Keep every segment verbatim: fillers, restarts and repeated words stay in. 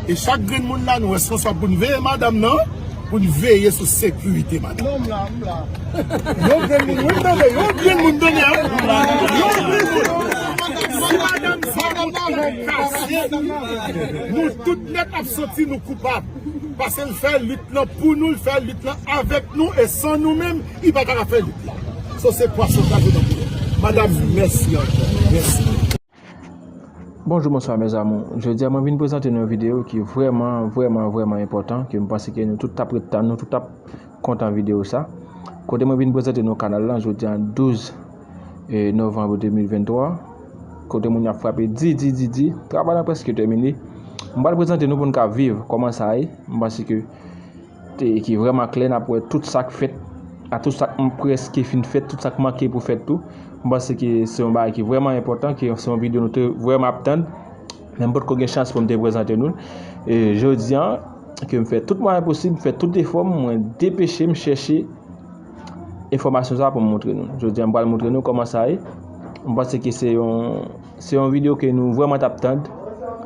E chak grenn moun la, nou responsab pou n veye madanm nan, pou n veye sou sekirite madanm. Non, m la, m la. Yon grenn moun, wi, m tande, yon grenn moun, tande, yon grenn moun. Si madanm sa kontan kase, nou tout nèt ap santi nou koupab. Paske l fè lit lan pou nou, l fè lit lan avèk nou, e san nou menm, li pa ta ka fè lit lan. So, se pwason k ap vin nan boulè. Madanm, mèsi ankò. Mèsi. Bonjou, bonswa, mes amours. Jodi a, mwen vin prezante nou yon videyo ki vrèman, vrèman, vrèman enpòtan, ke m panse ke nou tout t ap ret tann, nou tout t ap kontan videyo sa. Kote mwen vin prezante nou kanal lan, jodi a, douz, eh, novanm de mil venntwa. Kote moun y ap frape di, di, di, di. Travay lan prèske tèmine. M pral prezante nou pou n ka viv kòman sa ye. M panse ke te, ki vrèman klè, n ap wè tout sa k fèt, a tout sa k prèske fin fèt, tout sa k manke pou fèt tou. M panse ke se yon bagay ki vrèman enpòtan, ke se yon videyo nou te vrèman ap tann, men m potko gen chans pou m te prezante nou l. E jodi a, ke m fè tout mwayen posib, m fè tout efò m, mwen depeche m chèche enfòmasyon sa pou m montre nou. Jodi a, m pral montre nou kòman sa ye. M panse ke se yon, se yon videyo ke nou vrèman t ap tann.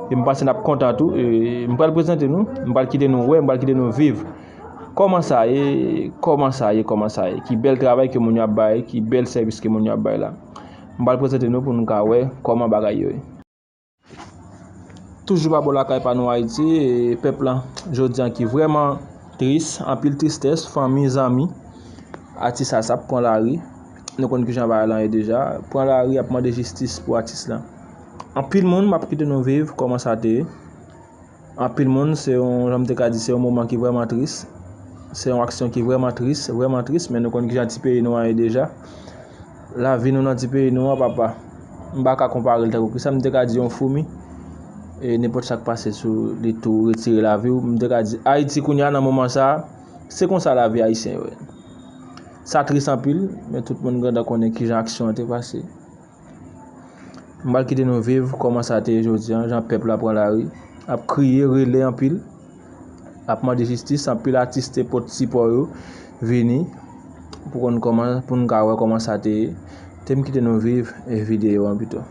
E m panse n ap kontan tou. E m pral prezante nou, m pral kite nou wè, m pral kite nou viv kòman sa ye, kòman sa ye, kòman sa ye. Ki bèl travay ke moun yo ap bay, ki bèl sèvis ke moun yo ap bay la. M pral prezante nou pou nou ka wè kòman bagay yo ye. Toujou pa bò lakay pa nou Ayiti, e pèp lan jodi a ki vrèman tris, anpil tristès, fanmi, zanmi. Atis sa, sa ap pran lari. Nou konn kijan bagay lan ye deja. Pran lari, ap mande jistis pou atis lan. Anpil moun, m ap kite nou viv kòman sa te ye. Anpil moun, se yon, jan m te ka di, se yon moman ki vrèman tris. Se yon aksyon ki vrèman tris, vrèman tris, men nou konn kijan ti peyi nou an ye deja. Lavi nou nan ti peyi nou an, papa. M pa ka konpare l tankou ki sa m te ka di yon foumi. E nenpòt sa k pase sou li tou retire lavi w. M te ka di, Ayiti kounye a nan moman sa a, se konsa lavi ayisyen yo ye. Sa tris anpil, men tout moun gentan konnen kijan aksyon an te pase. M pral kite nou viv kòman sa te ye jodi a, jan pèp la pran lari, ap kriye, rele anpil, ap mande jistis, anpil atis te pot sipò yo vini pou konn kòman, pou n ka wè kòman sa te ye. Te m kite nou viv, e, videyo an pito.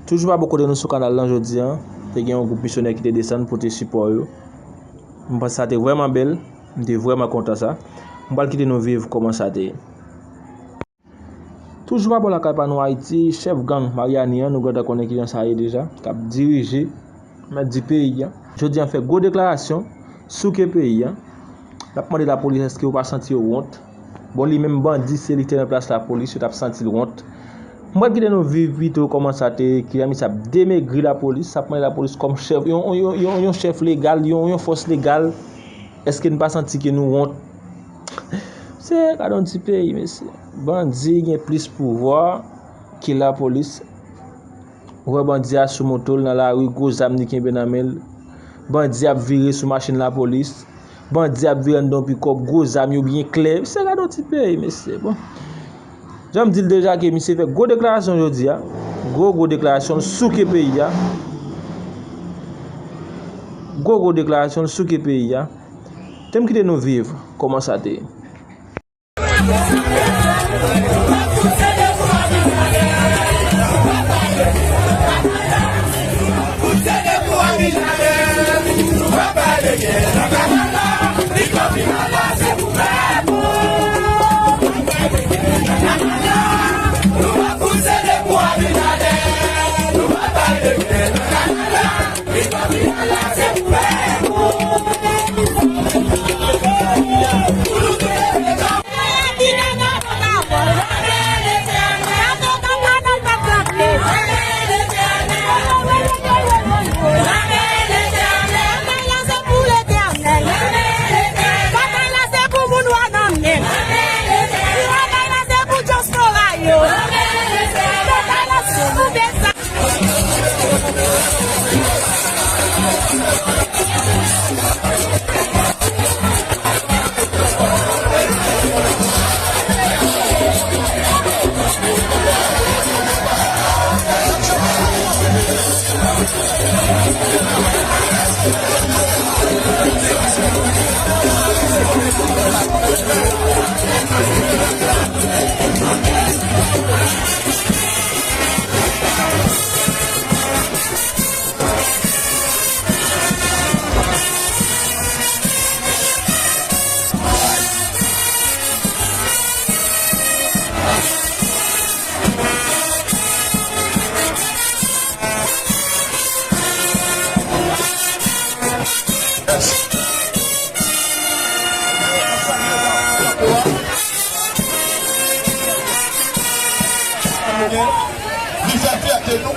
Toujou pa bò kote nou sou kanal lan jodi a, te gen yon gwoup misyonè ki te desann pote sipò yo. M panse sa te vrèman bèl, m te vrèman kontan sa. M pral kite nou viv kòman sa te ye. Toujou pa bò lakay pa nou Ayiti, chèf gang Maryani an, nou gentan konnen kijan sa ye deja, k ap dirije, mèt di peyi a. Jodi a fè gwo deklarasyon, souke peyi a. L ap mande lapolis èske yo pa santi yo wont. Bon, li menm bandi, se li te nan plas lapolis, yo t ap santi l wont. M pral kite nou viv pito kòman sa te ye, kijan misye ap demegri lapolis, ap mande lapolis kòm chèf, yon, yon, yon, yon chèf legal, yon, yon fòs legal. Èske n pa santi ke nou wont? Se, gade yon ti peyi, mesye. Bandi gen plis pouvwa ke lapolis. Ou wè bandi a sou moto l nan lari, gwo zam li kenbe nan men l. Bandi ap vire sou machin lapolis. Bandi ap vire anndan yon pikòp, gwo zam yo byen klè. Mesye, gade yon ti peyi, mesye. Bon. Jan m di l deja ke misye fè gwo deklarasyon jodi a. Gwo, gwo deklarasyon, l souke peyi a. Gwo, gwo deklarasyon, l souke peyi a. Te m kite nou viv kòman sa te ye. Li fè fyète nou.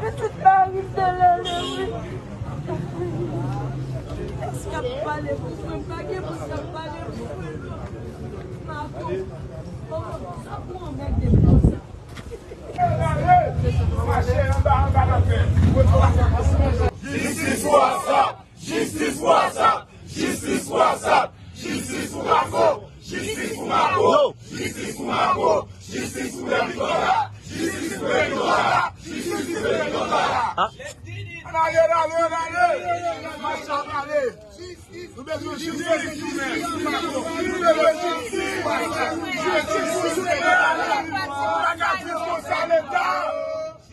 Pitit pa rive lè li wi. Èske ap pale pou mwen? Pa gen moun k ap pale pou mwen non. Mako, oh, sa pou anmède m konsa. Jistis pou Asap! Jistis pou Asap! Jistis pou Asap! Jistis pou Mako! Jistis pou Mako! Jistis pou Mako! Jistis pou Lè Viktoria! Jistis pou Lè Viktoria! Jistis pou Lè Viktoria! Ann ale, ann ale, ann ale! Mach la pale! Nou bezwen jistis, jistis, jistis, nou bezwen jistis, jistis, jistis, nou pa ka viv konsa, Leta.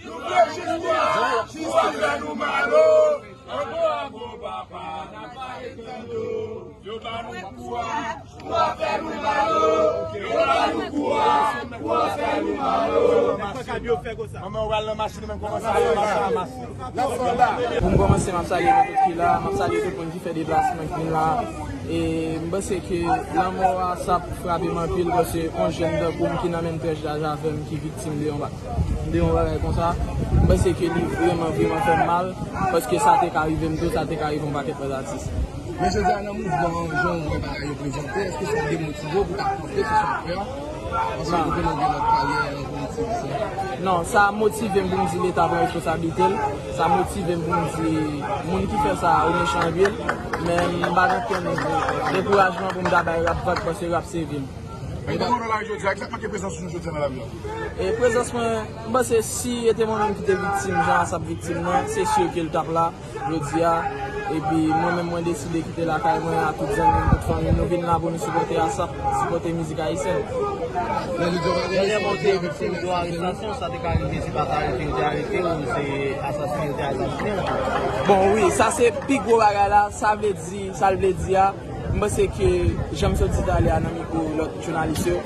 Nou vle jistis, ou ap fè nou mal, o. Ango, ango, papa, n ap pale tande w. Yo ba nou kou a, ou ap fè nou mal, o. Yo ba nou kou a, ou ap fè nou mal, o. Manman, ou al nan machin, ou menm kòmanse al nan machin. Pou m kòmanse, m ap salye nou tout ki la, m ap salye tout moun ki fè deplasman ki vin la. E m panse ke lanmò Asap frape m anpil, paske yon jèn tankou m ki nan menm trèch daj avè m ki viktim de yon ba-, de yon bagay konsa, m panse ke li vrèman, vrèman fè m mal, paske sa te ka rive m tou, sa te ka rive yon pakèt lòt atis. Men jodi a nan mouvman an, jan w wè bagay yo prezante, èske sa demotive w pou w ta kanpe sou sa w fè a? Paske ou konnen w gen lòt karyè nan politik, sa. Non, sa motive m pou m di Leta pran responsablite l. Sa motive m pou m di moun ki fè sa yo mechan anpil. Men m pa gen okenn dekourajman pou m ta bay rap vag paske rap se vi m. Men kòman w wè bagay jodi a? Egzakteman ki prezans ou jodi a nan lavi a? E prezans mwen, m panse si e te mwen menm ki te viktim, jan Asap viktim nan, se si ke l t ap la. Jodi a, epi mwen menm mwen deside kite lakay mwen ak tout zanmi m, tout fanmi m, nou vin la pou nou sipòte Asap, sipòte mizik ayisyèn. Dènye mwen te viktim de yon arestasyon, sa te ka rive, se pa ta arete yo te arete w, se asasinen yo te asasinen w. Bon, wi, sa se pi gwo bagay la, sa vle di, sa l vle di a, m panse ke jan m sot di talè a nan mikwo lòt jounalis yo,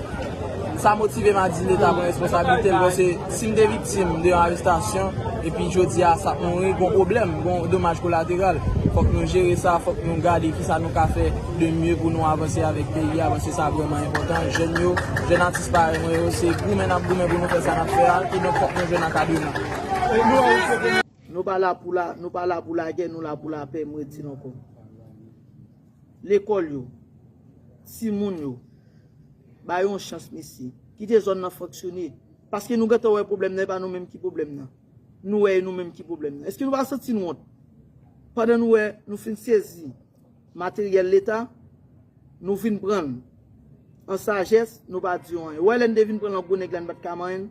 sa motive m a di Leta pran responsablite l, paske si m te viktim de yon arestasyon, epi jodi a Asap mouri, gon pwoblèm, gon domaj kolateral. Fòk nou jere sa, fòk nou gade kisa nou ka fè de mye pou nou avanse avèk peyi a, paske sa vrèman enpòtan. Jèn yo, jèn atis parèy mwen yo, se goumen n ap goumen pou nou fè sa n ap fè a, kidonk fòk nou jwenn ankadreman. Nou pa la pou la, nou pa la pou lagè, nou la pou lapè, m redi l ankò. Lekòl yo, timoun yo, ba yo yon chans, mesye. Kite zòn nan fonksyone. Paske nou gentan wè pwoblèm nan, e pa nou menm ki pwoblèm nan. Nou wè e nou menm ki pwoblèm nan. Èske nou pa santi nou wont? Pandan nou wè, nou fin sezi materyèl Leta, nou vin pran l an sajès, nou pa di yo anyen. Ou wè lè n te vin pran l an gwo nèg la, n pa t ka manyen l?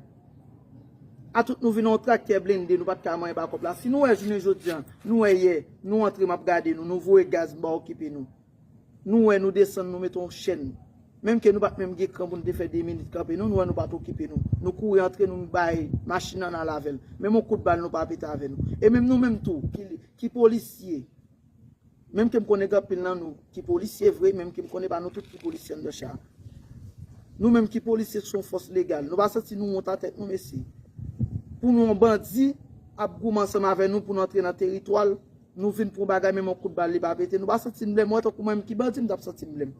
Atout nou vin yon traktè blende, nou pa t ka manyen pa kòb la. Si nou wè jounen jodi a, nou wè yè, nou antre, m ap gade nou, nou voye gaz, nou pa okipe nou. Nou wè, nou desann, nou mete yon chèn. Menm ke nou pa t menm gen kran pou n te fè de minit kanpe, non, nou wè nou pa t okipe nou. Nou kouri antre, nou bay machin nan al avè l. Menm yon kout bal nou pa pete avè nou. E menm nou menm tou, ki, ki polisye, menm ke m konnen gen anpil nan nou ki polisye vre, menm ke m konnen pa nou tout ki polisye anndan cha. Nou menm ki polisye se yon fòs legal. Nou pa santi nou wont a tèt nou, mesye? Pou nou yon bandi ap goumen ansanm avè nou pou nou antre nan teritwa l, nou vin pou yon bagay, menm yon kout bal li pa pete. Nou pa santi n blèm? Ou wè tankou mwen menm ki bandi, m t ap santi m blèm.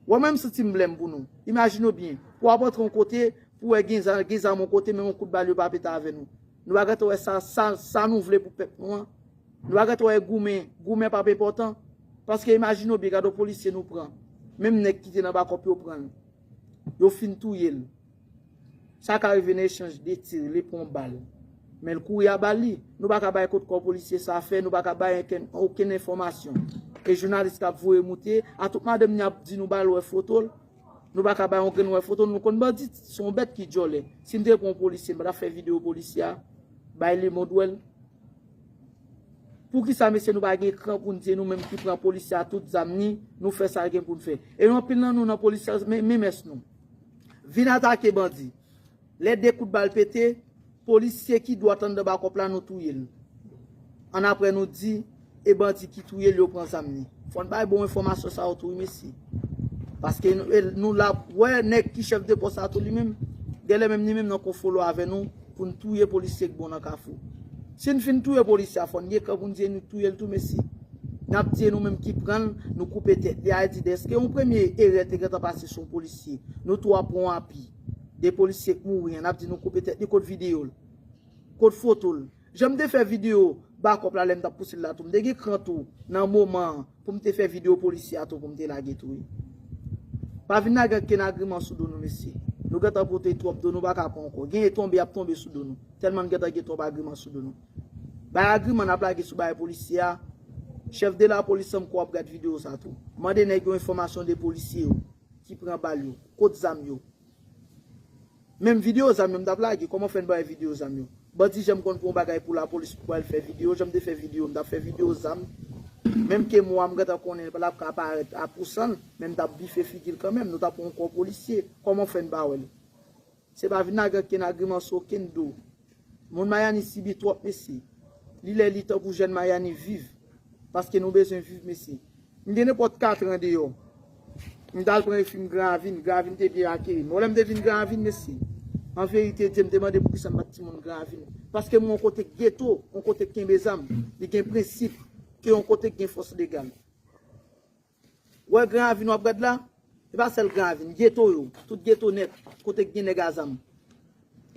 Ou wè mwen m santi m blèm pou nou. Imajine w byen. Pou w ap antre yon kote, pou w wè gen zam, gen zam yon kote, menm yon kout bal yo pa pete avè nou. Nou pa gentan wè sa, sa, sa nou vle pou pèp nou an? Nou pa gentan wè goumen, goumen p ap enpòtan? Paske imajine w byen, gade yon polisye nou pran. Menm nèg ki te nan bakòp yo pran l. Yo fin touye l. Sa ka rive nan echanj de tir, li pran bal. Men l kouri a bal li. Nou pa ka bay kot kò polisye sa fè, nou pa ka bay okenn, okenn enfòmasyon. E jounalis k ap voye moute, a tout madanm ni ap di nou ba l wè foto l. Nou pa ka bay yon grenn wè foto l, nou konn bandi se yon bèt ki djòlè. Si n te pran yon polisye, n pa t ap fè videyo polisye a, bay lemond wè l. Poukisa, mesye, nou pa gen kran pou n di e nou menm ki pran polisye a tout zam ni, nou fè sa gen pou n fè? E anpil nan nou nan polisye a, men, men mès nou. Vin atake bandi. Lè de kout bal pete, polisye ki dwat anndan bakòp la, nou touye l. Annapre nou di, e bandi ki touye l, yo pran zam ni. Fò n bay bon enfòmasyon sa yo tou, wi, mesye. Paske nou, e nou la, wè nèg ki chèf de pòs la tou li menm, genlè menm li menm nan konfolo avè nou, pou n touye polisye k bon nan Kafou. Si n fin touye polisye a, fò n gen kran pou n di e nou touye l tou, mesye. N ap di e nou menm ki pran l, nou koupe tèt li. Ayiti, èske yon premye erè te gentan pase sou yon polisye? Nou tou ap pran yon api. De polisye k mouri an, n ap di nou koupe tèt li, kot videyo l? Kot foto l? Jan m te fè videyo bakòp la lè m t ap pouse l la tou, m te gen kran tou nan moman an pou m te fè videyo polisye a tou pou m te lage tou, wi. Pa vin lage ankenn agriman sou do nou, mesye. Nou gentan pote twòp do, nou pa ka pran ankò. Genyen tonbe, y ap tonbe sou do nou. Tèlman n gentan gen twòp agriman sou do nou. Bay agriman n ap lage sou bagay polisye a. Chèf de lapolis an, m kwè w ap gad videyo sa tou. Mande nèg yo enfòmasyon de polisye yo ki pran bal yo. Kot zam yo? Menm videyo zam yo m t ap lage, kòman fè n bay videyo zam yo? Bandi janm konn pran yon bagay pou lapolis pou al fè videyo, jan m te fè videyo, m t ap fè videyo zam. Menm ke mwa m gentan konnen l ap ka parèt a pou san l, men m t ap bife figi l kanmenm, nou t ap pran yon kò polisye. Kòman fè n pa wè l? Se pa vin lage ankenn agriman sou okenn do. Moun Mayani sibi twòp, mesye. Li lè li tan pou jèn Mayani viv. Paske nou bezwen viv, mesye. M gen nenpòt katran deyò. M t al pran refi m Gran Ravin. Gran Ravin te byen akeyim. Bon, lè m te vin Gran Ravin, mesye, an verite, Dye m te mande poukisa m pa t timoun Gran Ravin. Paske m yon kote geto, yon kote k kenbe zam. Li gen prensip, ke yon kote k gen fòs legal. Wè Gran Ravin w ap gad la? E pa sèl Gran Ravin, geto yo, tout geto nèt, kote k gen nèg a zam.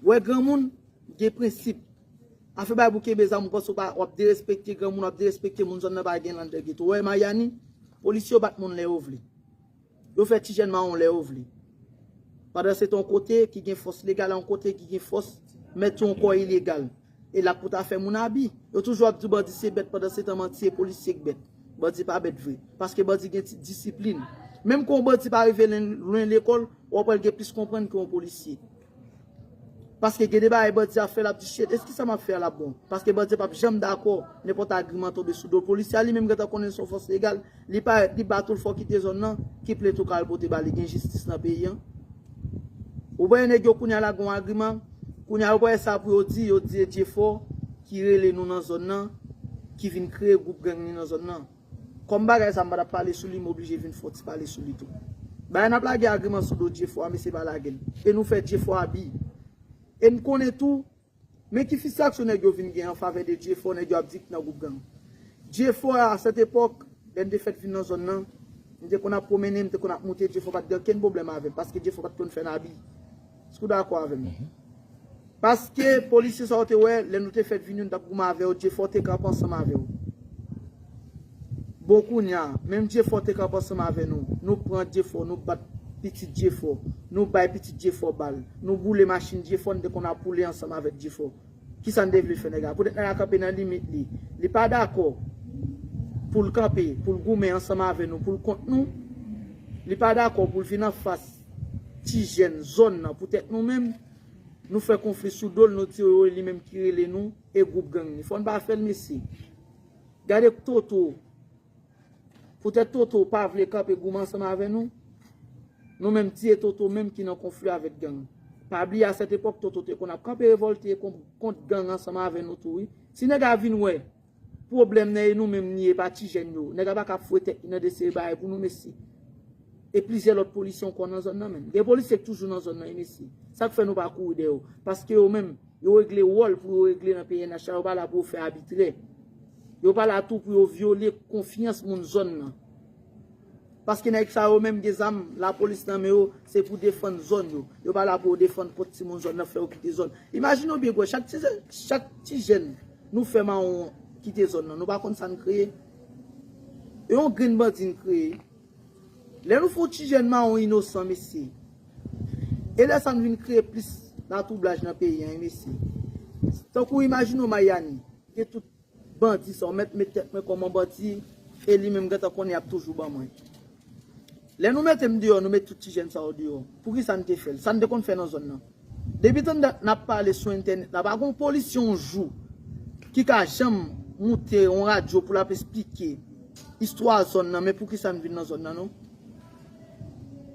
Wè granmoun, gen prensip. Afè bay pou kenbe zam, ou panse w pa, w ap derespekte granmoun, w ap derespekte moun zòn nan pa gen anndan geto. Wè Mayani, polisye yo bat moun lè yo vle. Yo fè ti jèn mawon lè yo vle. Pandan se tan yon kote ki gen fòs legal, yon kote ki gen fòs mèt yon kò ilegal. E l ap pou ta fè moun abi. Yo toujou ap di w bandi se bèt, pandan se tan manti, se polisye k bèt. Bandi pa bèt vre. Paske bandi gen ti disiplin. Menm ke yon bandi pa rive lwen, lwen lekòl, w ap wè l gen plis konprann ke yon polisye. Paske gen de bagay bandi ap fè, l ap di, "Shit, èske sa m ap fè a l ap bon?" Paske bandi p ap janm dakò nenpòt agriman tonbe sou do l. Polisye a li menm gentan konnen l se yon fòs legal. Li parèt, li bat ou, l fè w kite zòn nan, ki plent ou ka al pote ba li, gen jistis nan peyi an. Ou wè nèg yo kounye a lage yon agriman, kounye a yo pa wè sa pou yo di, yo di e Djefò ki rele nou nan zòn nan, ki vin kreye gwoup gang li nan zòn nan. Kòm bagay sa m pa t ap pale sou li, m oblije vin fè yon ti pale sou li tou. Bagay n ap lage agriman sou do Djefò a, mesye pa lage l. E nou fè Djefò abi. E n konnen tou, men ki fristrasyon nèg yo vin gen an favè de Djefò, nèg yo ap di k nan gwoup gang. Djefò a, a sèt epòk, lè n te fèt vin nan zòn nan, m te konn ap pwomennen, m te konn ap moute, Djefò pa t gen okenn pwoblèm avè m, paske Djefò pa t konn fè n abi. Èske w dakò avè m? Paske polisye sa yo te wè, lè nou te fèt vin yo, nou t ap goumen avè yo, Djefò te kanpe ansanm avè yo. Bon, kounye a, menm Djefò te kanpe ansanm avè nou. Nou pran Djefò, nou bat pitit Djefò. Nou bay pitit Djefò bal. Nou boule machin Djefò, nou te konn ap woule ansanm avèk Djefò. Kisa n te vle fè nèg la? Poutèt nèg la kanpe nan limit li. Li pa dakò pou l kanpe, pou l goumen ansanm avè nou, pou l kont nou. Li pa dakò pou l vin anfas ti jèn zòn nan. Poutèt nou menm, nou fè konfli sou do l, nou di yo li menm ki rele nou, e gwoup gang li. Fò n pa fè l, mesye. Gade Toto. Poutèt Toto pa vle kanpe goumen ansanm avè nou, nou menm di e Toto menm ki nan konfli avèk gang. Pa bliye a sèt epòk Toto te konn ap kanpe revòlte kont, kont gang ansanm avè nou tou, wi. Si nèg la vin wè pwoblèm nan e nou menm li ye, pa ti jèn yo, nèg la pa ka ap foure tèt li nan de seri bagay pou nou, mesye. E plizyè lòt polisye ankò nan zòn nan menm. Gen polisye k toujou nan zòn nan, wi, mesye. Sa k fè nou pa kouri dèyè yo? Paske yo menm, yo regle wòl pou yo regle nan P N H la, yo pa la pou yo fè abitrè. Yo pa la tou pou yo vyole konfyans moun zòn nan. Paske nèg sa yo menm gen zam, lapolis nan men yo, se pou defann zòn yo. Yo pa la pou yo defann kont timoun zòn nan, fè yo kite zòn. Imajine w byen, gwè, chak ti, chak ti jèn nou fè mawon kite zòn nan, nou pa konn sa n kreye. E yon grenn bandi n kreye. Lè nou fè yon ti jèn mawon inosan, mesye, e lè sa n vin kreye plis Nan twoublaj nan peyi an, wi, mesye. Tankou imajine w Mayani, gen tout bandi sa, w mèt met tèt mwen kòm yon bandi, e li menm gentan konnen y ap toujou ban mwen. Lè nou mete m deyò, nou met tout ti jèn sa yo deyò. Poukisa n te fè l? Sa n te konn fè nan zòn nan. Depi tann dat n ap pale sou entènèt la, pa gon polisye yon jou ki ka janm moute yon radyo pou l ap esplike istwa zòn nan, men poukisa n vin nan zòn nan, non?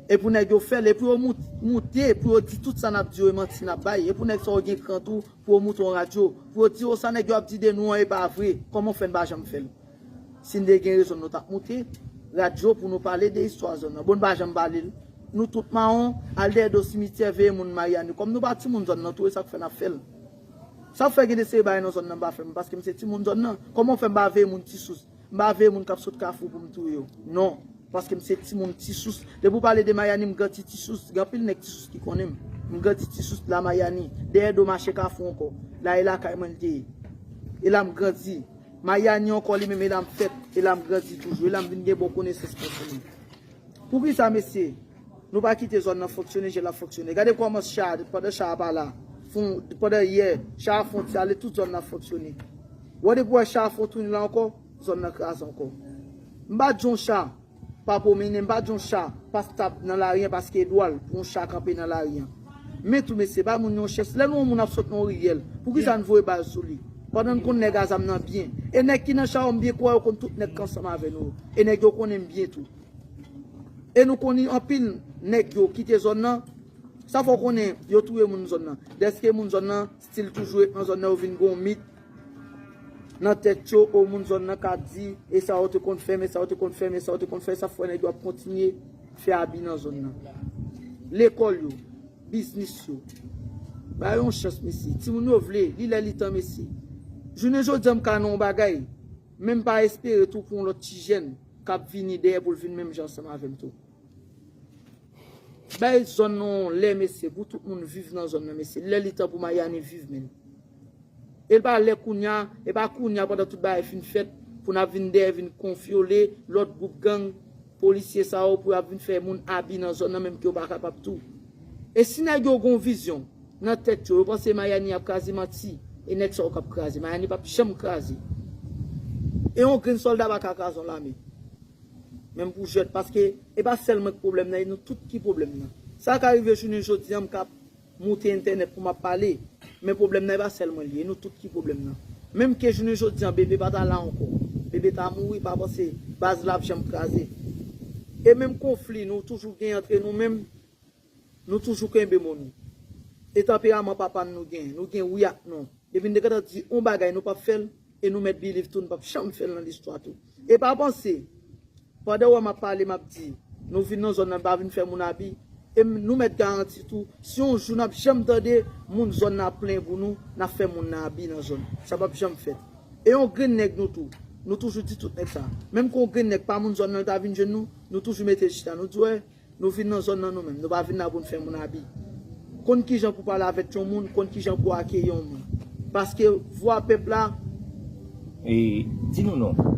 E pou nèg yo fè l, e pou yo mout- moute, pou yo di tout sa n ap di yo e manti n ap bay, e pou nèg sa yo gen kran tou, pou yo moute yon radyo, pou yo di, o, sa nèg yo ap di de nou an, e pa vre, kòman w fè n pa janm fè l? Si n te gen rezon, nou t ap moute radyo pou nou pale de istwa zòn nan. Bon, n pa janm pale l. Nou tout mawon, al dèyè do simityè, veye moun Mayani. Kòm nou pa timoun zòn nan tou, e sa k fè n ap fè l. Sa k fè gen de seri bagay nan zòn nan m pa fè, men paske m se timoun zòn nan. Kòman w fè m pa veye moun Ti Sous? M pa veye moun k ap sot Kafou pou m touye yo. Non, paske m se timoun Ti Sous. Depi w pale de Mayani, m grandi Ti Sous. Gen anpil nèg Ti Sous ki konnen m. M grandi Ti Sous, la Mayani. Dèyè do mache Kafou ankò. La e lakay mwen l te ye. E la m grandi. Mayani ankò li menm, e la m fèt, e la m grandi toujou, e la m vin gen bon konesans pèsonèl. Poukisa, mesye, nou pa kite zòn nan fonksyone jan l ap fonksyone? Gade kòman cha, pandan cha a pa la, fon, pandan yè, cha a fon ti ale, tout zòn nan ap fonksyone. W wè depi w wè cha a fon tounen la ankò, zòn nan kraze ankò. M pa di yon cha pa pwomennen, m pa di yon cha pa stab nan lari an paske e dwa l pou yon cha kanpe nan lari an. Men tou, mesye, bay moun yon chans. Lè nou wè yon moun ap sot nan yon riyèl, poukisa n voye bal sou li? Pandan n konn nèg a zam nan byen. E nèg ki nan cha yo, m byen kwè yo konn tout nèg k ansanm avè nou yo. E nèg yo konnen m byen tou. E nou konnen anpil nèg yo kite zòn nan. Sa fè w konnen yo touye moun zòn nan. Dèske moun zòn nan stil toujou ret nan zòn nan, yo vin gon mit nan tèt yo, o moun zòn nan ka di, e sa yo te konn fè, men sa yo te konn fè, men sa yo te konn fè, sa fè nèg yo ap kontinye fè abi nan zòn nan. Lekòl yo, biznis yo. Ba yo yon chans, mesye. Timoun yo vle, li lè li tan, mesye. Jounen jodi a, m ka nan yon bagay, men m pa espere tou pou yon lòt ti jèn k ap vini dèyè pou l vin menm jan ansanm avè m tou. Bay zòn nan yon lè, mesye, pou tout moun viv nan zòn nan, mesye. Lè li tan pou Mayani viv, menm. E l pa lè kounya, e pa kounya pandan tout bagay fin fèt, pou n ap vin dèyè, vin konfyole lòt gwoup gang, polisye sa yo, pou y ap vin fè moun abi nan zòn nan, menm ke yo pa kapab tou. E si nèg yo gon vizyon nan tèt yo, yo panse Mayani ap kraze, manti, e nèg sa yo k ap kraze. Mayani p ap janm kraze. E yon grenn sòlda pa ka kraze yon lame. Menm pou jwèt, paske e pa sèl mwen k pwoblèm nan, e nou tout ki pwoblèm nan. Sa ka rive jounen jodi a, m ka moute entènèt pou m ap pale, men pwoblèm nan e pa sèl mwen li ye, e nou tout ki pwoblèm nan. Menm ke jounen jodi a, Bebe pa ta la ankò. Bebe ta mouri, pa panse baz la ap janm kraze. E menm konfli nou toujou gen antre nou menm, nou toujou kenbe mo nou. E tanperaman papa n nou gen, nou gen wi ak non. Depi n te gentan di yon bagay, nou p ap fè l, e nou mèt biliv tou, nou p ap janm fè l nan listwa tou. E pa panse, pandan w wè m ap pale, m ap di, nou vin nan zòn nan, pa vin fè moun abi. E m- nou mèt garanti tou, si yon jou n ap janm tande moun zòn nan ap plenyen pou nou, n ap fè moun nan abi nan zòn. Sa p ap janm fèt. E yon grenn nèg nou tou, nou toujou di tout nèg sa. Menm ke yon grenn nèg pa moun zòn nan ta vin jwenn nou, nou toujou mete l chita. Nou di, wè, nou vin nan zòn nan nou menm. Nou pa vin la pou n fè moun abi. Konn kijan pou pale avèk yon moun, konn kijan pou akeyi yon moun. Paske vwa pèp la, E, di nou non.